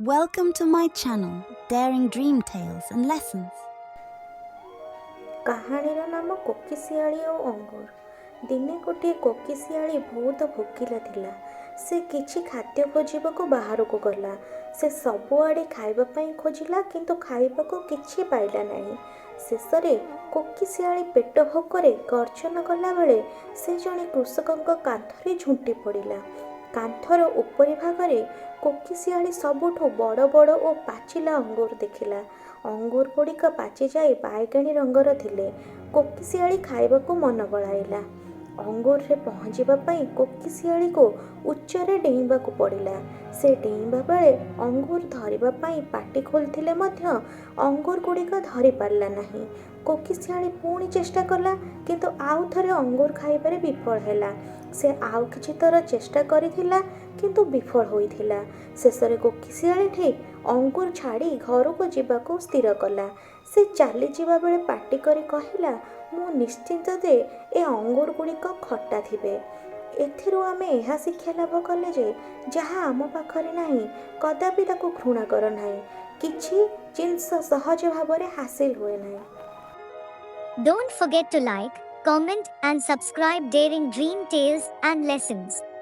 Welcome to my channel, Daring Dream Tales and Lessons. କାହାଣୀର ନାମ କୋକିଶିଆଳି ଓ ଅଙ୍ଗୁର। ଦିନେ ଗୋଟିଏ କୋକିଶିଆଳି ବହୁତ ଭୋକିଲା ଥିଲା। ସେ କିଛି ଖାଦ୍ୟ ଖୋଜିବାକୁ ବାହାରକୁ ଗଲା। ସେ ସବୁଆଡ଼େ ଖାଇବା ପାଇଁ ଖୋଜିଲା, କିନ୍ତୁ ଖାଇବାକୁ କିଛି ପାଇଲା ନାହିଁ। ଶେଷରେ କୋକିଶିଆଳି ପେଟ ଭୋକରେ ଗର୍ଜନ କଲାବେଳେ ସେ ଜଣେ କୃଷକଙ୍କ କାନ୍ଥରେ ଝୁଣ୍ଟି ପଡ଼ିଲା। କାନ୍ଥର ଉପରି ଭାଗରେ କୋକିଶିଆଳି ସବୁଠୁ ବଡ଼ ବଡ଼ ଓ ପାଚିଲା ଅଙ୍ଗୁର ଦେଖିଲା। ଅଙ୍ଗୁରଗୁଡ଼ିକ ପାଚିଯାଇ ବାଇଗଣୀ ରଙ୍ଗର ଥିଲେ। କୋକିଶିଆଳି ଖାଇବାକୁ ମନ ବଳାଇଲା। ଅଙ୍ଗୁରରେ ପହଞ୍ଚିବା ପାଇଁ କୋକିଶିଆଳିକୁ ଉଚ୍ଚରେ ଡେଇଁବାକୁ ପଡ଼ିଲା। ସେ ଡେଇଁବା ବେଳେ ଅଙ୍ଗୁର ଧରିବା ପାଇଁ ପାଟି ଖୋଲିଥିଲେ ମଧ୍ୟ ଅଙ୍ଗୁରଗୁଡ଼ିକ ଧରିପାରିଲା ନାହିଁ। କୋକିଶିଆଳି ପୁଣି ଚେଷ୍ଟା କଲା, କିନ୍ତୁ ଆଉ ଥରେ ଅଙ୍ଗୁର ଖାଇବାରେ ବିଫଳ ହେଲା। ସେ ଆଉ କିଛି ଥର ଚେଷ୍ଟା କରିଥିଲା, କିନ୍ତୁ ବିଫଳ ହୋଇଥିଲା। ଶେଷରେ କୋକିଶିଆଳିଟି ଅଙ୍ଗୁର ଛାଡ଼ି ଘରକୁ ଯିବାକୁ ସ୍ଥିର କଲା। ସେ ଚାଲିଯିବା ବେଳେ ପାଟି କରି କହିଲା, "ମୁଁ ନିଶ୍ଚିତ ଯେ ଏ ଅଙ୍ଗୁରଗୁଡ଼ିକ ଖଟା ଥିବେ।" ଏଥିରୁ ଆମେ ଏହା ଶିକ୍ଷା ଲାଭ କଲେ ଯେ ଯାହା ଆମ ପାଖରେ ନାହିଁ, କଦାପି ତାକୁ ଘୃଣା କର ନାହିଁ। କିଛି ଜିନିଷ ସହଜ ଭାବରେ ହାସିଲ ହୁଏ ନାହିଁ। Don't forget to like, comment, and subscribe Daring Dream Tales and Lessons.